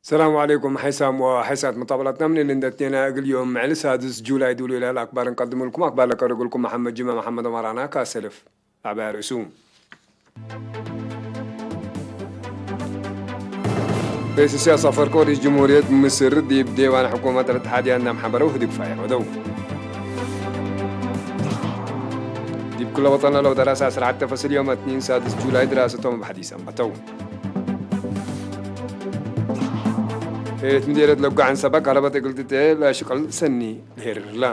ሰላም ዓለይኩም ሓይሳም ወሓይሳት መጣበላትና ምን ልንደት ዜና እግል ዮም ምዕል ሳድስ ጁላይ ድውሉ ኢላ ኣክባር እንቀድምልኩም ኣክባር ለቀርግልኩም መሓመድ ጅማ መሓመድ ኣማራና ካሰልፍ ኣባያ ርእሱ ርእስ ሲያስ ኣፈወርቂ ወሪስ ጅምሁርየት ምስር ዲብ ዴዋን ሕኩመት ኣልእትሓድያ እንዳምሓበረው ህድግ ፋይሕ ወደው ዲብ ኩለ ወጠና ለው ደራሳ ስርዓት ተፈስል ዮም ኣትኒን ሳድስ ጁላይ ድራሰቶም ኣብ ሓዲስ ኣንበተው እት ምዴረት ለጓዕን ሰባ ካረበት እግልጥጤ ለሽቅል ሰኒ ልሄርርላ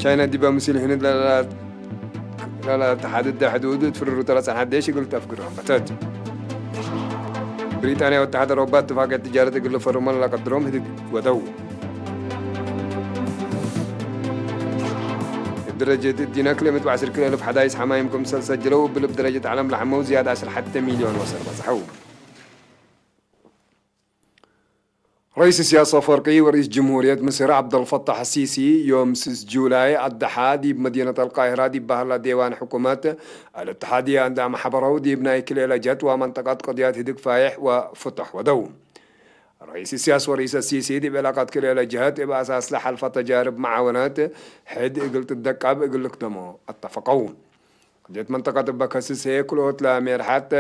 ቻይና ዲበ ምስል ህንድ ላላ ተሓድደ ሕዱድ ትፍርሩ ተለጸን ሓደሽ እግል ተፍግር ኣንበተት ብሪጣንያ ወተሓደር ኦባት ትፋቀት ትጃረት እግል ፈርመን ላቀድሮም ህድግ ወደው ደረጀት እዲና ክልኤ መቶ ዓሰርተ ክልተ ኣልፍ ሓዳይስ ሓማይም ክምሰል ሰጅለው ብልብ ደረጀት ዓለም ለሓመው ዝያድ ዓሰርተ ሓደሽተ ሚልዮን ወሰር በጽሐው። رئيس السياسة الأفريقي ورئيس جمهورية مصر عبد الفتاح السيسي يوم ستة جولاي الضحى ديب مدينة القاهرة ديب بهلا ديوان حكومات الاتحادية عند محبرو ديب نايكل إلى جت ومنطقة قضيات هدك فايح وفتح ودو. رئيس السياسة ورئيس السيسي دي بعلاقات كل إلى جهات إبقى أساس لحل فتجارب معاونات حد إقل تدقب إقل لكتمو اتفقوا. قضية منطقة بكسس هي كل أوت لا ميرحات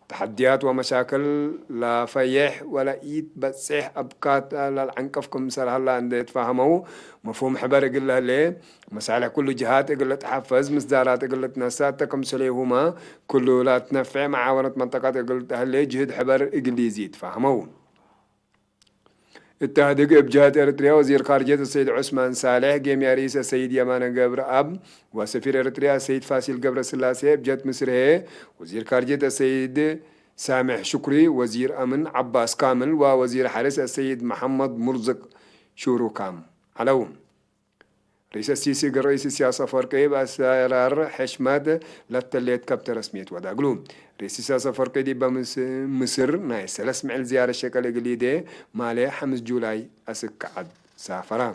تحديات ومشاكل لا فيح ولا إيد بتصيح أبكات لا العنقف كم سر هلا عند يتفهموا مفهوم حبر إقل هلي مسألة كل جهات إقل تحفز مصدارات إقل تنسات تكم سليهما كل لا تنفع معاونة منطقة إقل هلي جهد حبر إقل يزيد فهموا. التهديد إبجهة إريتريا وزير خارجية السيد عثمان صالح جيميا رئيس السيد يمان جبر أب وسفير إريتريا السيد فاسيل جبر سلاسي إبجهة مصر هي وزير خارجية السيد سامح شكري وزير أمن عباس كامل ووزير حرس السيد محمد مرزق شوروكام علو رئيس السيسي رئيس السياسة فرقي بأسرار حشمات لتليت كبت رسميت وداقلو رئيس السياسة فرقي دي بمصر ناي سلس معل زيارة شكل إقليدي مالي حمز جولاي أسك عد سافران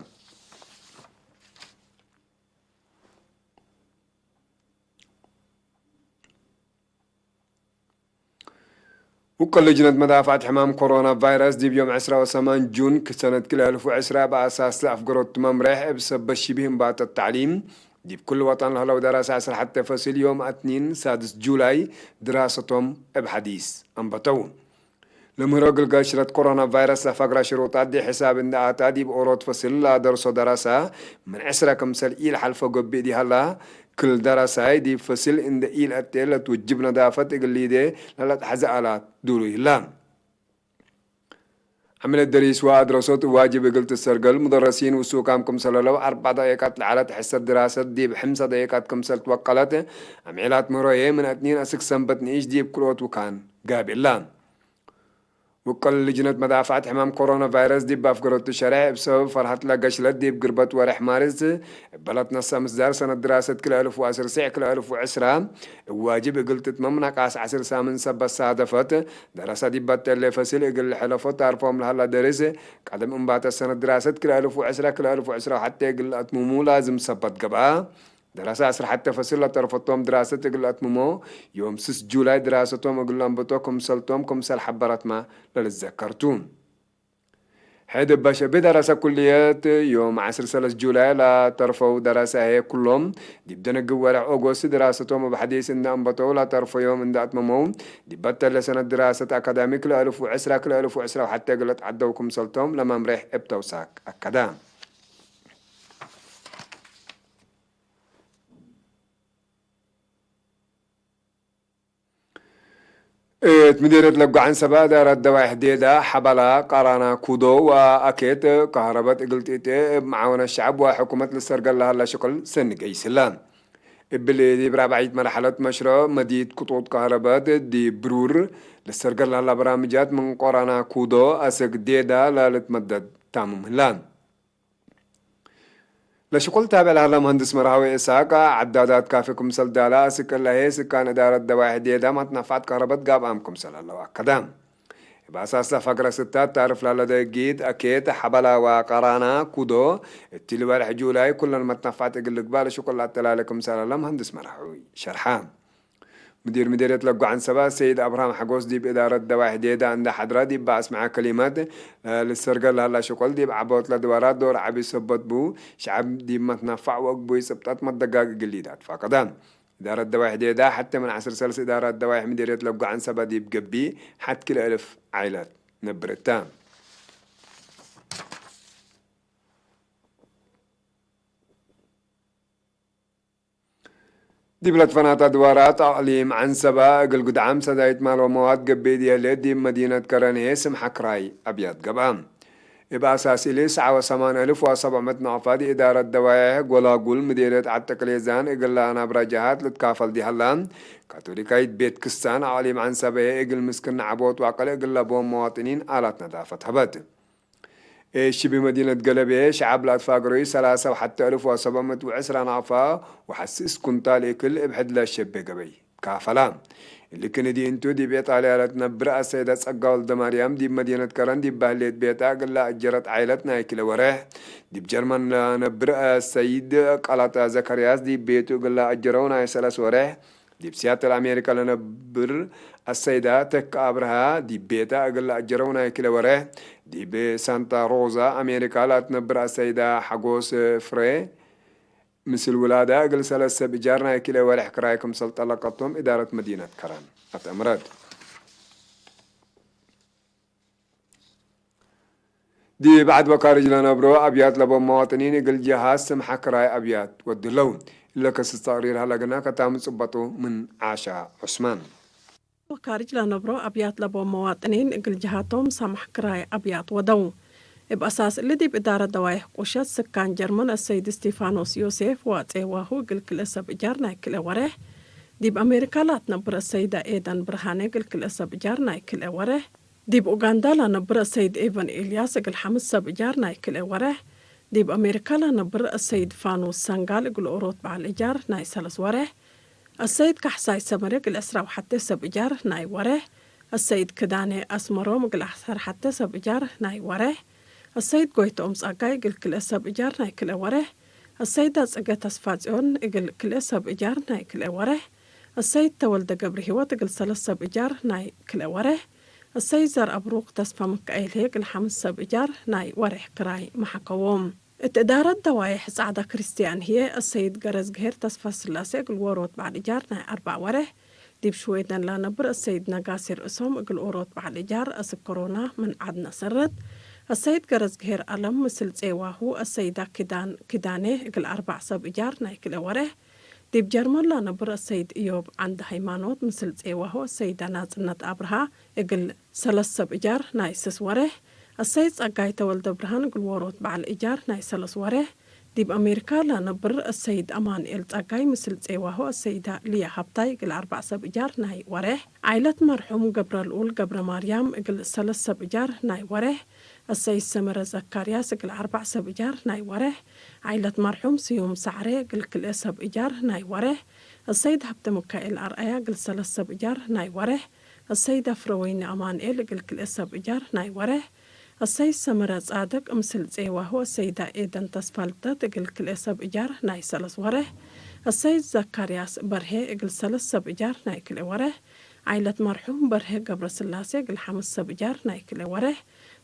ውቅል ልጅነት መዳፋዕት ሕማም ኮሮና ቫይረስ ዲብ ዮም ዕስራ ወሰማን ጁን ክሰነት ክልኤ እልፍ ወዕስራ ብኣሳስ ኣፍገሮት መምርሕ እብ ሰበት ሽቢህ እምባተ ታዕሊም ዲብ ኩሉ ወጠን ለህለው ደራሲ ዕስራ ሓተ ፈሲል ዮም ኣትኒን ሳድስ ጁላይ ድራሰቶም እብ ሓዲስ ኣንበተው። ለምህሮ ግልጋል ሽረት ኮሮና ቫይረስ ለፈግራ ሽሩጣት ዲ ሕሳብ እንደ ኣታ ዲብ ኦሮት ፈሲል ላደርሶ ደራሳ ምን ዕስራ ክምሰል ኢልሓልፎ ገብእ ዲሃላ ክል ደራሳይ ዲብ ፈሲል እንደ ኢልአቴ ለትውጅብ ነዳፈት እግል ሊዴ ለለትሐዘ ኣላት ዱሉ ይላ። ዕምለት ደሪስ ወአድረሶት ዋጅብ እግል ትሰርገል ሙደረሲን ውሱካም ክምሰለለው አርባ ደቂቃት ለዓለት ሕሰት ድራሰት ዲብ ሕምሰ ደቂቃት ክምሰል ትወቀለት አምዒላት ምህሮዬ ምን አትኒን አስክ ሰንበት ንኢሽ ዲብ ክልኦት ውካን ጋብእላ። ውቅል ልጅነት መዳፋዕት ሕማም ኮሮና ቫይረስ ዲብ ኣፍገረቱ ሸርሕ እብ ሰበብ ፈርሃት ለገሽለት ዲብ ግርበት ወርሕ ማርስ እበለት ነሳ ምስዳር ሰነት ድራሰት ክልኤ እልፍ ወአስር ስዕ ክልኤ እልፍ ወዕስራ እብ ዋጅብ እግል ትትመም ናቃስ ዓስር ሳምን ሰበት ሳደፈት ደረሳ ዲብ በቴሌ ፈሲል እግል ልሐለፎ ታርፎም ለሃላ ደርስ ቀደም እምባተ ሰነት ድራሰት ክልኤ እልፍ ወዕስራ ክልኤ እልፍ ወዕስራ ወሐቴ እግል ለአትሙሙ ላዝም ሰበት ገብአ። ደራሰ ዕስራ ሓተ ፈስል ለጠርፈቶም ድራሰት እግል አትምሞ ዮም ስስ ጁላይ ድራሰቶም እግል አንብቶ ክምሰልቶም ክምሰል ሐበረትማ ለልዘከርቱ። ሕድ እበሸ ብደረሰ ኩልየት ዮም ዓስር ሰለስ ጁላይ ለተርፈው ደረሰ ህየ ኩሎም ዲብ ደነግብ ወርሕ ኦጎስት ድራሰቶም እብ ሐዲስ እንደ አንበተው ለተርፈዮም እንደ አትመመው ዲብ በተለ ሰነት ድራሰት አካዳሚክ ለእልፍ ወዕስራ ክልእልፍ ወዕስራ ወሐተ እግል አትዓደው ክምሰልቶም ለመምሬሕ እብ ተውሳክ አከዳ። እት ምዴረት ለጓዕን ሰባ ዳራት ደዋይሕ ዴዳ ሐባላ ቃራና ኩዶ ወአኬት ካህረበት እግል ጢጤ እብ መዓወነት ሸዕብ ወሕኩመት ልሰርገል ለሃላ ሽቅል ሰኒ ገይስላ። እብል ዲብ ራብዓይት መርሐለት መሽሮ መዲት ቅጡጥ ካህረበት ዲብ ብሩር ልሰርገል ለሃላ በራምጃት ምን ቆራና ኩዶ አሰግ ዴዳ ላልትመደድ ታምም ህላ። ለሽቁል ታብዕ ለሀለ መሀንድስ መርሃዊ እሳቅ፣ ዐዳዳት ካፊ ክምሰል ዳላ፣ ስቅል ለሀየ ስካን እዳረት ደዋይሕ ዴዳ ማትናፋዕት ከህረበት ጋብአም ክምሰል ሀለው አከደ። እብ አሳስ ለፈግረ ስታት ታርፍ ላለደ እጊት አኬት ሐበላ ወቀራና ኩዶ እትሊ ወርሕ ጁላይ ኩለን መትናፋዕት እግል ልግባእ ለሽቁል አጠላለ ክምሰል ሀለ መሀንድስ መርሃዊ ሸርሐ። مدير مديرية لقو عنسبة السيد أبرهام حقوس ديب إدارة دوايح ديدا عند حضرة ديب بأسمع كلمات للسرقة لهلا شغل ديب عبوت لدوارات دور عبي سبت بو شعب ديب متنفع وقبوي سبتات مدقاق قليدات فقدان. إدارة دوايح ديدا حتى من عصر سلس إدارة دوايح مديرية لقو عنسبة ديب قبي حد كل ألف عائلات نبرتا. ዲብለት ፈናታ ድዋራት ኣቕሊም ዓንሰባ እግል ጉድዓም ሰዳይት ማል ወመዋት ገብእ ድየለ ዲብ መዲነት ከረንሄ ስም ሓክራይ ኣብያት ገብኣ። እብ ኣሳስ እሊ ሰዓወ ሰማን እልፍ ወሰብዕ መት ነቕፋ ዲእዳረት ደዋየሕ ጎላጉል ምዴርየት ዓድ ጠቅሌዛን እግላ ናብራ ጀሃት ልትካፈል ዲሃላ ካቶሊካይት ቤት ክስታን ኣቕሊም ዓንሰበየ እግል ምስክና ዓቦት ዋቀለ እግላ ቦም መዋጥኒን ኣላት ነዳፈት ሀበት። እሺ ብመዲነት ገለቤ ሸዓብ ላትፋግሮይ ሰላሳ ወሓተ እልፍ ወሰብዕ መት ወዕስራ ናቕፋ ወሓስስ ኩንታል እክል እብ ሕድለ ሸቤ ገበይ ካፈላ። እልክን እዲ እንቱ ዲብ ኢጣልያ ለትነብር ኣሰይዳ ጸጋ ወልደ ማርያም ዲብ መዲነት ከረን ዲብ ባህሌት ቤታ እግላ እጀረት ዓይለት ናይ ክለ ወርሕ ዲብ ጀርመን ለነብር ኣሰይድ ቃላታ ዘካርያስ ዲብ ቤቱ እግላ እጀረው ናይ ሰለስ ወርሕ ዲብ ሲያትል ኣሜሪካ ለነብር ኣሰይዳ ተካ ኣብርሃ ዲብ ቤታ እግል ኣጀረው ናይ ክለ ወርሕ ዲብ ሳንታ ሮዛ ኣሜሪካ ላትነብር ኣሰይዳ ሓጎስ ፍሬ ምስል ውላዳ እግል ሰለስ ሰብ እጃር ናይ ክለ ወርሕ ክራይ ክምሰል ጠለቀቶም ኢዳረት መዲነት ከረን ኣተእምረት። ዲብ ዓድ ወካርጅ ለነብሮ ኣብያት ለቦም መዋጥኒን እግል ጀሃዝ ስም ሓክራይ ኣብያት ወድለው። እለ ከስስ ተቅሪር ሃለግና ከታም ጽበጡ ምን ዓሻ ዑስማን። ወካርጅ ለነብሮ ኣብያት ለቦም መዋጥኒን እግል ጀሃቶም ሰማሕ ክራይ ኣብያት ወደው። እብ ኣሳስ እሊ ዲብ እዳረ ደዋይሕ ቁሸት ስካን ጀርመን ኣሰይድ ስቲፋኖስ ዮሴፍ ዋጼ ዋሁ እግል ክልኤ ሰብ እጃር ናይ ክልኤ ወሬሕ፣ ዲብ ኣሜሪካ ላትነብር ኣሰይዳ ኤደን ብርሃኔ እግል ክልኤ ሰብ እጃር ናይ ክልኤ ወሬሕ፣ ዲብ ኡጋንዳ ለነብር አሰይድ ኤቨን ኤልያስ እግል ሐምስ ሰብ እጃር ናይ ክልኤ ወርሕ፣ ዲብ አሜሪካ ለነብር አሰይድ ፋኑስ ሰንጋል እግል ኦሮት በዓል እጃር ናይ ሰለስ ወርሕ፣ አሰይድ ካሕሳይ ሰመረ እግል ዕስራ ወሐቴ ሰብ እጃር ናይ ወርሕ፣ አሰይድ ክዳኔ አስመሮም እግል ዐሰር ሐቴ ሰብ እጃር ናይ ወርሕ፣ አሰይድ ጎይትኦም ጸጋይ እግል ክልኤ ሰብ እጃር ናይ ክልኤ ወርሕ፣ አሰይድ አጽገ ተስፋጽዮን እግል ክልኤ ሰብ እጃር ናይ ክልኤ ወርሕ፣ አሰይድ ተወልደ ገብረሂወት እግል ሰለስ ሰብ እጃር ናይ ክልኤ ወርሕ፣ አሰይድ ዘርአብሩክ ተስፋ ምካኤል ህየግ ለሐምስ ሰብ እጃር ናይ ወሬሕ ክራይ መሓከዎም። እት እዳረት ደዋይሕ ጻዕዳ ክርስትያን ህየ አሰይድ ገረዝግሄር ተስፋስላሴ እግል ዎሮት በዓል እጃር ናይ አርባዕ ወሬሕ፣ ዲብ ሽዌደን ላነብር አሰይድ ነጋሲ ርእሶም እግል ዎሮት በዓል እጃር አስክ ኮሮና ምን ዓድ ነሰረት፣ አሰይድ ገረዝግሄር አለም ምስል ጼዋሁ አሰይዳ ኪዳን ኪዳኔ እግል አርባዕ ሰብ እጃር ናይ ክልኤ ወሬሕ፣ ዲብ ጀርመን ላነብር አሰይድ እዮብ ዓንደ ሃይማኖት ምስል ጼዋሁ አሰይዳ ናጽነት አብርሃ እግል ሰለስ ሰብ እጃር ናይ ስስ ወሬሕ፣ አሰይድ ጸጋይ ተወልደ ብርሃን እግል ዎሮት በዓል እጃር ናይ ሰለስ ወሬሕ፣ ዲብ አሜሪካ ላነብር አሰይድ አማንኤል ጸጋይ ምስል ጼዋሁ አሰይዳ ልያ ሃብታይ እግል አርባዕ ሰብ እጃር ናይ ወሬሕ፣ ዓይለት መርሑም ገብረልኡል ገብረማርያም እግል ሰለስ ሰብ እጃር ናይ ወሬሕ፣ አሰይድ ሰመረ ዘካርያስ እግል አርባዕ ሰብ እጃር ናይ ወሬሕ፣ ዓይለት መርሑም ስዩም ሳዕሬ እግል ክልኤ ሰብ እጃር ናይ ወሬሕ፣ አሰይድ ሃብተ ምካኤል አርአያ እግል ሰለስ ሰብ እጃር ናይ ወሬሕ፣ አሰይድ አፍረወይኒ አማንኤል እግል ክልኤ ሰብ እጃር ናይ ወሬሕ፣ አሰይድ ሰመረ ጻድቅ ምስል ጼዋሁ አሰይዳ ኤደን ተስፋልደት እግል ክልኤ ሰብ እጃር ናይ ሰለስ ወሬሕ፣ አሰይድ ዘካርያስ በርሄ እግል ሰለስ ሰብ እጃር ናይ ክልኤ ወሬሕ፣ ዓይለት መርሑም በርሄ ገብረስላሴ እግል ሐምስ ሰብ እጃር ናይ ክልኤ ወሬሕ፣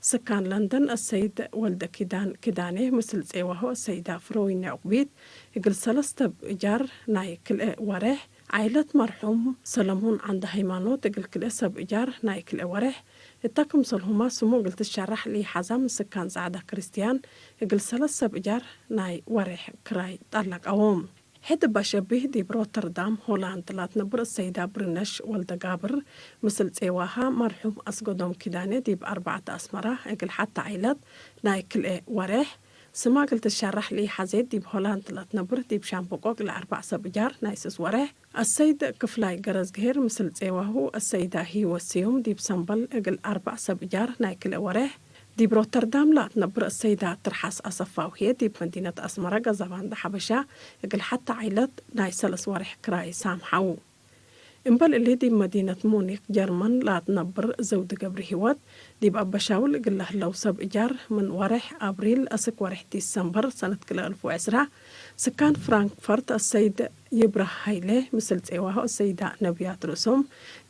ስካን ለንደን አሰይድ ወልደ ኪዳን ኪዳኔ ምስል ጼዋሁ አሰይዳ ፍረወይኒ ዕቁቢት እግል ሰለስ ሰብ እጃር ናይ ክልኤ ወሬሕ፣ ዓይለት መርሑም ሰለሙን ዓንደ ሃይማኖት እግል ክልኤ ሰብ እጃር ናይ ክልኤ ወሬሕ፣ እታ ክምሰልሁማ ስሙ እግል ትሸራሕ ለኢሓዛ ምስካን ጻዕዳ ክርስትያን እግል ሰለስ ሰብ እጃር ናይ ወሬሕ ክራይ ጠለቀዎም። ሕድ ባሸቢህ ዲብ ሮተርዳም ሆላንድ ላትነብር አሰይዳ ብርነሽ ወልደጋብር ምስል ጼዋሃ መርሑም አስገዶም ኪዳኔ ዲብ አርባዕተ አስመራ እግል ሐተ ዓይለት ናይ ክልኤ ወሬሕ፣ ስማ እግል ትሸራሕ ለኢሐዜ ዲብ ሆላንድ ላትነብር ዲብ ሻምበቆ እግል አርባዕ ሰብ እጃር ናይ ስስ ወሬሕ፣ አሰይድ ክፍላይ ገረዝግሄር ምስል ጼዋሁ አሰይዳ ሂወት ስዩም ዲብ ሰምበል እግል አርባዕ ሰብ እጃር ናይ ክልኤ ወሬሕ፣ ዲብ ሮተርዳም ለአትነብር አሰይዳ ትርሓስ አሰፋው ህዬ ዲብ መዲነት አስመራ ገዛባንዳ ሐበሻ እግል ሐተ ዓይለት ናይ ሰለስ ወሬሕ ክራይ ሳምሐው። እምበል እሊ ዲብ መዲነት ሙኒክ ጀርመን ለአትነብር ዘውዲ ገብሪ ህይወት፣ ዲብ አበሻውል እግል ለህለው ሰብ እጃር ምን ወሬሕ አብሪል አስክ ወሬሕ ዲሰምበር ሰነት ክልኤ አልፍ ወዕስራ፣ ስካን ፍራንክፈርት አሰይድ ይብራህ ሃይሌ ምስል ጼዋሁ አሰይዳ ነብያት ርእሶም፣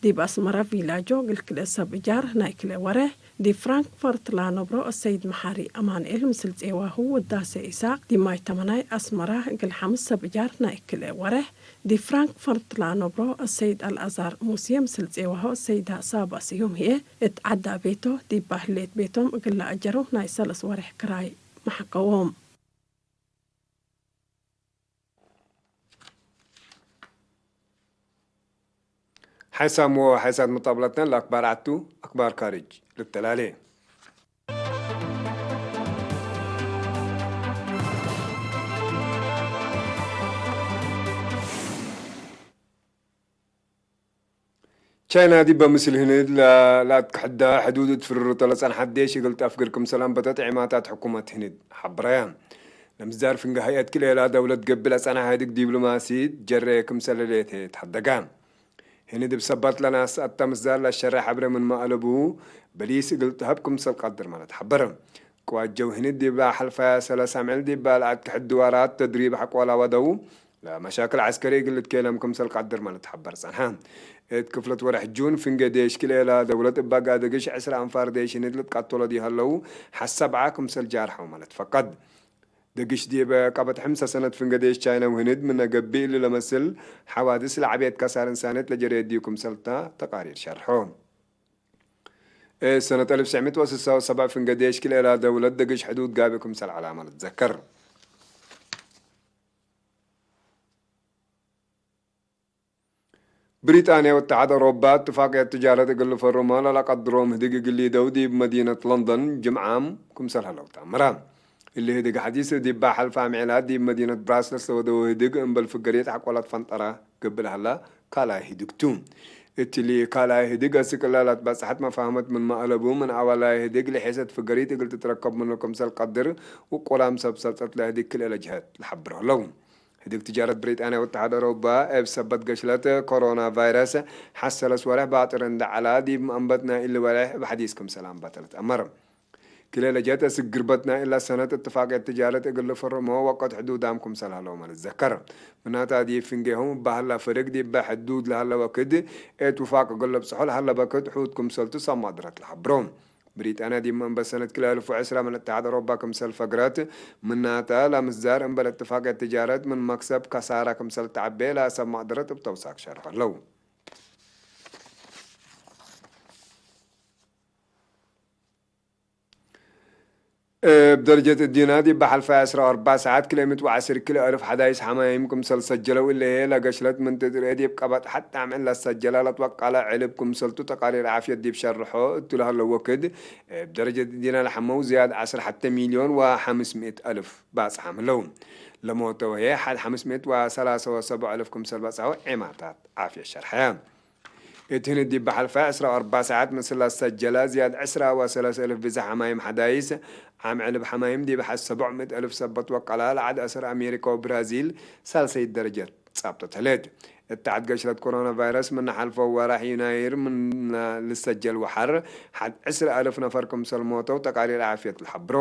ዲብ አስመራ ቪላጆ እግል ክልኤ ሰብ እጃር ናይ ክልኤ ወሬሕ፣ ዲብ ፍራንክፈርት ላነብሮ አሰይድ መሓሪ አማንኤል ምስል ጼዋሁ ውዳሴ ኢሳቅ፣ ዲብ ማይ ተመናይ አስመራ እግል ሓምስ ሰብ እጃር ናይ ክልኤ ወሬሕ፣ ዲብ ፍራንክፈርት ላነብሮ አሰይድ አልአዛር ሙሴ ምስል ጼዋሁ አሰይዳ ሳባ ስዩም ህዬ፣ እት ዐዳ ቤቶ ዲብ ባህሌት ቤቶም እግል ለአጀሩ ናይ ሰለስ ወሬሕ ክራይ መሐከዎም። ሓይሳም ወሓይሳት መጣብላትና ለአክባር ዓቱ አክባር ካርጅ ልተላሌ። ቻይና ዲበ ምስል ህንድ ለ-፣ ለአትክሕዳ ሕዱድ እት ፍርርቶ ለጸንሐት ዴሽ እግል ጠፍግር ክምሰል አንበተት ዒማታት ሕኩመት ህንድ ሐብረያ። ለምዝዳር ፍንገ ሀይአት ክልኤላ ደውለት ገብእ ለጸንሐ ህድግ ዲብሎማሲ ጀሬ ክምሰል ህሌት ተሐደጋ። ህንድ እብ ሰባት ለናስ አታ ምስዳር ለሸረ ሐብረ ምን መአለቡ በሊስ እግል ተሀብ ክምሰል ቀድር ማለት ሐበረ። ቅዋት ጀው ህንድ ዲብ ለሐልፋያ ሰለስ አምዕል ዲብ ለአትክሕድ ድዋራት ተድሪብ ሐቆላ ወደው ለመሻክል ዐስከሪ እግል ልትኬለም ክምሰል ቀድር ማለት ሐበር ጸንሐ። እት ክፍለት ወርሕ ጁን ፍንገ ዴሽ ክልኤላ ደውለት እባጋ ደግሽ ዕስራ አንፋር ዴሽ ህንድ ልትቃተሎ ዲሀለው ሐሰብዓ ክምሰል ጃርሐው ማለት ፈቀድ። ደግሽ ዲብ ቀበት ሕምሰ ሰነት ፍንገ ዴሽ ቻይና ወህንድ ምነ ገብእ እሊ ለመስል ሐዋድስ ለዐቤት ከሳር እንሳነት ለጀሬ ዲዩ ክምሰልታ ተቃሪር ሸርሖ። እት ሰነት አልፍ ትሽዕሚት ወስሳ ወሰብዕ ፍንገ ዴሽ ክልኤላ ደውለት ደግሽ ሕዱድ ጋብእ ክምሰል ዐላማ ልትዘከር። ብሪጣንያ ወተሓድ አውሮባ እትፋቅየት ትጃረት እግል ልፈርሞ ለለቀድሮም ህድግ እግል ሊደው ዲብ መዲነት ለንደን ጅምዓም ክምሰል ሀለው ተአምረ። እሊ ህድግ ሐዲስ ዲባ ሐልፋ ምዕላት ዲብ መዲነት ብራስለስ ለወደው ህድግ እምበል ፍገሪት ሐቆላት ፈንጠራ ገብእ ለሀላ ካልኣይ ህድግ ቱ። እትሊ ካልኣይ ህድግ አስቅላ ላትበጽሐት መፋህመት ምን መአለቡ ምን አዋላይ ህድግ ለሔሰት ፍገሪት እግል ትትረከብ ምኑ ክምሰል ቀድር ውቁላም ሰብ ሰልጠት ለህድግ ክልኤ ለጅሀት ለሐብር ሀለው። ህድግ ትጃረት ብሪጣንያ ወተሓድ አውሮባ እብ ሰበት ገሽለት ኮሮና ቫይረስ ሐሰለስ ወርሕ ባጥር እንደ ዐላ ዲብ መአንበት ናይ እሊ ወርሕ እብ ሐዲስ ክምሰል አንበተለት አመር። ክልኤ ለጀት እስግርበት ናይ እላ ሰነት እትፋቅየት ትጃረት እግል ልፈርሞ ወቀት ሕዱዳም ክምሰል ሀለው ማለት ዘከር። ምናታ ዲብ ፍንጌሆም እባህላ ፍርግ ዲበ ሕዱድ ለሀለ ወክድ እት ውፋቅ እግል ለብጽሖ ለሀለ በክድ ሑድ ክምሰልቱ ሰማድረት ለሐብሮ። ብሪጣንያ ዲብ መንበ ሰነት ክልኤ አልፍ ወዕስራ ምን እትሓድ አውሮፓ ክምሰል ፈግረት፣ ምናተ ለምስዳር እምበል እትፋቅየት ትጃረት ምን መክሰብ ከሳራ ክምሰል ተዐቤ ለሰብ ማቅደረት እብ ተውሳክ ሸርሖ ለው። እብ ደረጀት እዲና ዲብ ሐልፋይ ዐስራ ወአርባዕ ሰዓት ክልኤ ምእት ወዐስር ክልኤ አልፍ ሐዳይስ ሐማይም ክምሰል ሰጀለው እለ ህዬ ለገሽለት ምን ትትርኤ ዲብ ቀበጥ ሐት ጣዕምን ለሰጀላ ለትወቀለ ዕልብ ክምሰልቱ ተቃሪር ዓፍየት ዲብ ሸርሖ እቱ ለሀለው ወክድ እብ ደረጀት እዲና ለሐመው ዝያድ ዐስር ሐተ ሚልዮን ወሐምስ ምእት አልፍ ባጽሓም ህለው። ለሞተው ህዬ ሐድ ሐምስ ምእት ወሰላሳ ወሰብዕ አልፍ ክምሰል በጽሐው ዔማታት ዓፍየት ሸርሐ። እት ህንድ ዲብ ሐልፋ ዐስራ ወአርባዕ ሰዓት ምስል ለሰጀለ ዝያድ ዐስራ ወሰለስ አልፍ ብዝሕ ሐማይም ሐዳይስ ዓም ዕልብ ሐማይም ዲብ ሐድ ሰቡዕ ምእት አልፍ ሰበት ወቀላ ለዐድ አሰር አሜሪካ ወብራዚል ሳልሰይት ደረጀት ጻብጠት ህሌት። እት ዐድ ገሽለት ኮሮና ቫይረስ ምን ሐልፈው ወራሕ ዩናይር ምን ልሰጀል ወሐር ሐድ ዐስር አልፍ ነፈር ክምሰል ሞተው ተቃሪር ዓፍየት ለሐብሮ።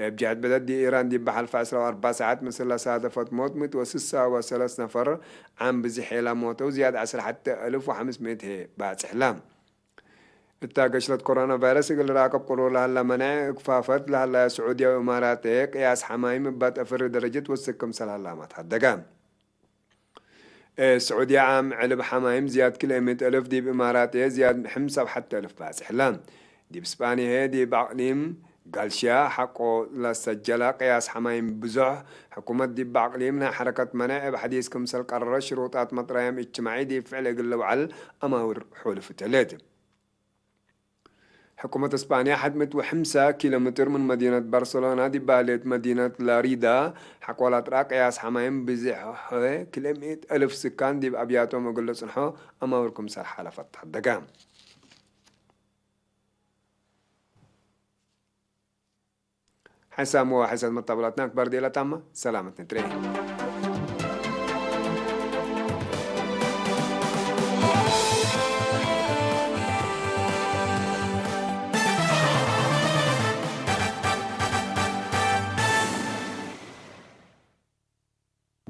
እብ ጀህት በደድ ዲብ ኢራን ዲብ ሐልፈ ዐስራ ወአርባዕ ሰዓት ምስል ለሳደፈት ሞት ምእት ወስሳ ወሰለስ ነፈር ዓም ብዝሕ ሄላ ሞተው ዝያድ ዐስር ሐተ አልፍ ወሐምስ ምእት ህዬ ባጽሕ ህላ። እታ ገሽለት ኮሮና ቫይረስ እግል ራከብ ቅሩር ለሀላ መናዕ እክፋፈት ለሀላያ ስዑድያ ወእማራት ህዬ ቅያስ ሐማይም እባ ጠፍሪ ደረጀት ወስክ ክምሰል ሀላማ ተሐደጋ። እት ስዑድያ ዓም ዕልብ ሐማይም ዝያድ ክልኤ ምእት አልፍ ዲብ እማራት ህዬ ዝያድ ሕምሳ ወሐተ አልፍ ባጽሕ ህላ። ዲብ እስጳንያ ህዬ ዲብ አቅሊም ጋልሽያ ሐቆ ለሰጀለ ቅያስ ሐማይም ብዙሕ፣ ሕኩመት ዲብ አቅሊም ናይ ሐረከት መነዕ እብ ሐዲስ ክምሰል ቀረረት ሽሩጣት መጥረያም እጅትማዒ ዲብ ፍዕል እግል ለውዐል አማውር ሑልፍት ህሌት። ሕኩመት እስጳንያ ሐድ ምእት ወሐምሳ ኪሎ ሜትር ምን መዲነት ባርሰሎና ዲብ በህሌት መዲነት ላሪዳ ሐቆ ለጥራ ቅያስ ሐማይም ብዝሕ ክልኤ ምእት አልፍ ስካን ዲብ አብያቶም እግል ለጽንሖ አማውር ክምሰል ሓለፈት ተሐደጋ። ሓይሳም ወሓይሳት መጣበላትና ኣክባር ዴላ ታማ ሰላመት ንትሬ።